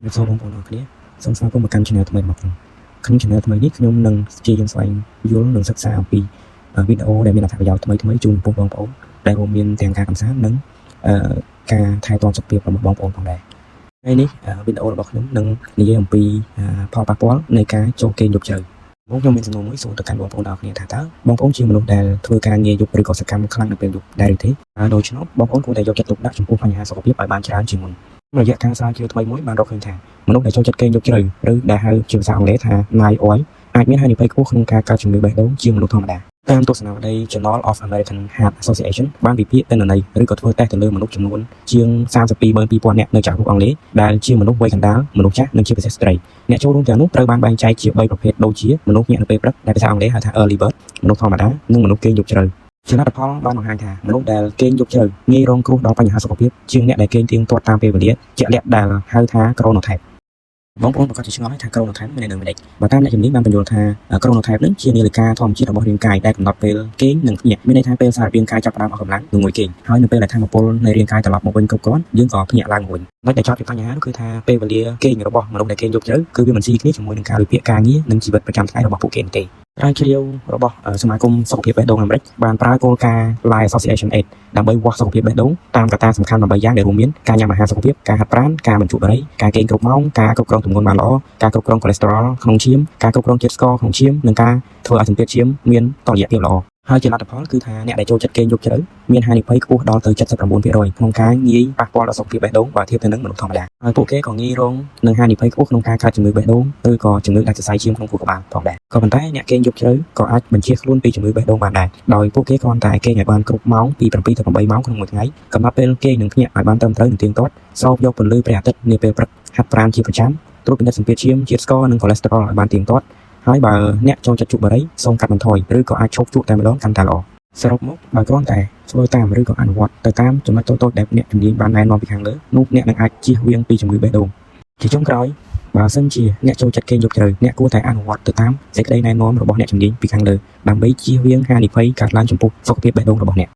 ជំរាបសួរបងប្អូនអរគ្នាសូមស្វាគមន៍មកកាន់ Channel ថ្មីរបស់ខ្ញុំក្នុង Channel ថ្មីនេះខ្ញុំនឹងព្យាយាមស្វែងយល់និងសិក្សាអំពីវីដេអូដែលមានអត្ថប្រយោជន៍ថ្មីៗជូនចំពោះបងប្អូនដែលរួមមានទាំងការកម្សាន្តនិងអឺការថែទាំសុខភាពរបស់បងប្អូនផងដែរថ្ងៃនេះវីដេអូរបស់ខ្ញុំនឹងនិយាយអំពីផលប៉ះពាល់នៃការចូលគេងយប់ជ្រៅបងខ្ញុំមានសំណួរមួយសួរទៅកាន់បងប្អូនអរគ្នាថាតើបងប្អូនជាមនុស្សដែលធ្វើការងារយប់ឬក៏សកម្មខ្លាំងនៅពេលយប់ដែរឬទេហើយដូច្នោះបងប្អូនគួរតែយកចិត្តទុកដាក់ចំពោះបញ្ហាសុខភាពឲ្យបានច្រើនជាងមុនរយៈការស្រាវជ្រាវថ្មីមួយបានរកឃើញថា មនុស្សដែលចូលចិត្តគេងយប់ជ្រៅឬដែលហៅជាភាសាអង់គ្លេសថា Night Owl អាចមានហានិភ័យខ្ពស់ក្នុងការកើតជំងឺបេះដូងជាងមនុស្សធម្មតាតាមទស្សនាវដ្តី Journal of American Heart Association បានវិភាគទិន្នន័យឬក៏ធ្វើតេស្តទៅលើមនុស្សចំនួនជាង322,000នាក់នៅចក្រភពអង់គ្លេសដែលជាមនុស្សវ័យកណ្ដាលមនុស្សចាស់និងជាពិសេសស្ត្រីអ្នកចូលរួមទាំងនោះត្រូវបានបែងចែកជា3ប្រភេទដូចជាមនុស្សភ្ញាក់នៅពេលព្រឹកដែលភាសាអង់គ្លេសហៅថា early bird មនុស្សធម្មតានិងមនុស្សគេងយប់ជ្រៅជាលទ្ធផលបានបង្ហាញថាមនុស្សដែលគេងយប់ជ្រៅងាយរងគ្រោះដល់បញ្ហាសុខភាពជាងអ្នកដែលគេងទៀងទាត់តាមពេលវេលាជាក់លាក់ដែលហៅថា chronotype បងប្អូនប្រាកដជាឆ្ងល់ហើយថា chronotype មានន័យដូចម្ដេចបើតាមអ្នកជំនាញបានពន្យល់ថា chronotype នឹងជានាឡិកាធម្មជាតិរបស់រាងកាយដែលកំណត់ពេលគេងនិងភ្ញាក់មានន័យថាពេលសារពាង្គកាយចាប់ផ្ដើមអស់កម្លាំងនឹងងុយគេងហើយនៅពេលដែលថាមពលនៃរាងកាយត្រឡប់មកវិញគ្រប់គ្រាន់យើងក៏ភ្ញាក់ឡើងមកវិញចំណុចដែលចោទជាបញ្ហានោះគឺថាពេលវេលាគេងរបស់មនុស្សដែលគេងយប់ជ្រៅគឺវាមិនស៊ីគ្នាជាមួយនឹងការវិភាគការងារនិងជីវិតប្រចាំថ្ងៃរបស់ពួកគេនោះទេស្រាវជ្រាវរបស់សមាគមសុខភាពបេះដូងអាមេរិកបានប្រើគោលការណ៍ Life Association 8ដើម្បីវាស់សុខភាពបេះដូងតាមកត្តាសំខាន់8យ៉ាងដែលរួមមានការញ៉ាំអាហារសុខភាពការហាត់ប្រាណការមិនជក់បារីការគេងគ្រប់ម៉ោងការគ្រប់គ្រងទម្ងន់បានល្អការគ្រប់គ្រងកូលេស្តេរ៉ុលក្នុងឈាមការគ្រប់គ្រងជាតិស្ករក្នុងឈាមនិងការធ្វើឲ្យសម្ពាធឈាមមានតុល្យភាពល្អហើយជាលទ្ធផលគឺថាអ្នកដែលចូលចិត្តគេងយប់ជ្រៅមានហានិភ័យខ្ពស់ដល់ទៅ79%ក្នុងការងាយប៉ះពាល់ដល់សុខភាពបេះដូងបើធៀបទៅនឹងមនុស្សធម្មតាហើយពួកគេក៏ងាយរងនឹងហានិភ័យខ្ពស់ក្នុងការកើតជំងឺបេះដូងឬក៏ជំងឺដាច់សរសៃឈាមក្នុងខួរក្បាលផងដែរក៏ប៉ុន្តែអ្នកគេងយប់ជ្រៅក៏អាចបញ្ចៀសខ្លួនពីជំងឺបេះដូងបានដែរដោយពួកគេគ្រាន់តែគេងឲ្យបានគ្រប់ម៉ោងពី7ទៅ8ម៉ោងក្នុងមួយថ្ងៃកំណត់ពេលគេងនិងភ្ញាក់ឲ្យបានត្រឹមត្រូវនិងទៀងទាត់ស្រូបយកពន្លឺព្រះអាទិត្យនាពេលព្រឹកហាត់ប្រាណជាប្រចាំត្រួតពិនិត្យសម្ពាធឈាមជាតិស្ករនិងកូលេស្តេរ៉ុលឲ្យបានទៀងទាត់ហើយបើអ្នកចូលចិត្តជក់បារីសូមកាត់បន្ថយឬក៏អាចឈប់ជក់តែម្ដងកាន់តែល្អសរុបមកបើគ្រាន់តែធ្វើតាមឬក៏អនុវត្តទៅតាមចំណុចតូចៗដែលអ្នកជំនាញបានណែនាំពីខាងលើនោះអ្នកនឹងអាចជៀសវាងពីជំងឺបេះដូងជាចុងក្រោយបើសិនជាអ្នកចូលចិត្តគេងយប់ជ្រៅអ្នកគួរតែអនុវត្តទៅតាមសេចក្តីណែនាំរបស់អ្នកជំនាញពីខាងលើដើម្បីជៀសវាងហានិភ័យកើតឡើងចំពោះសុខភាពបេះដូងរបស់អ្នក។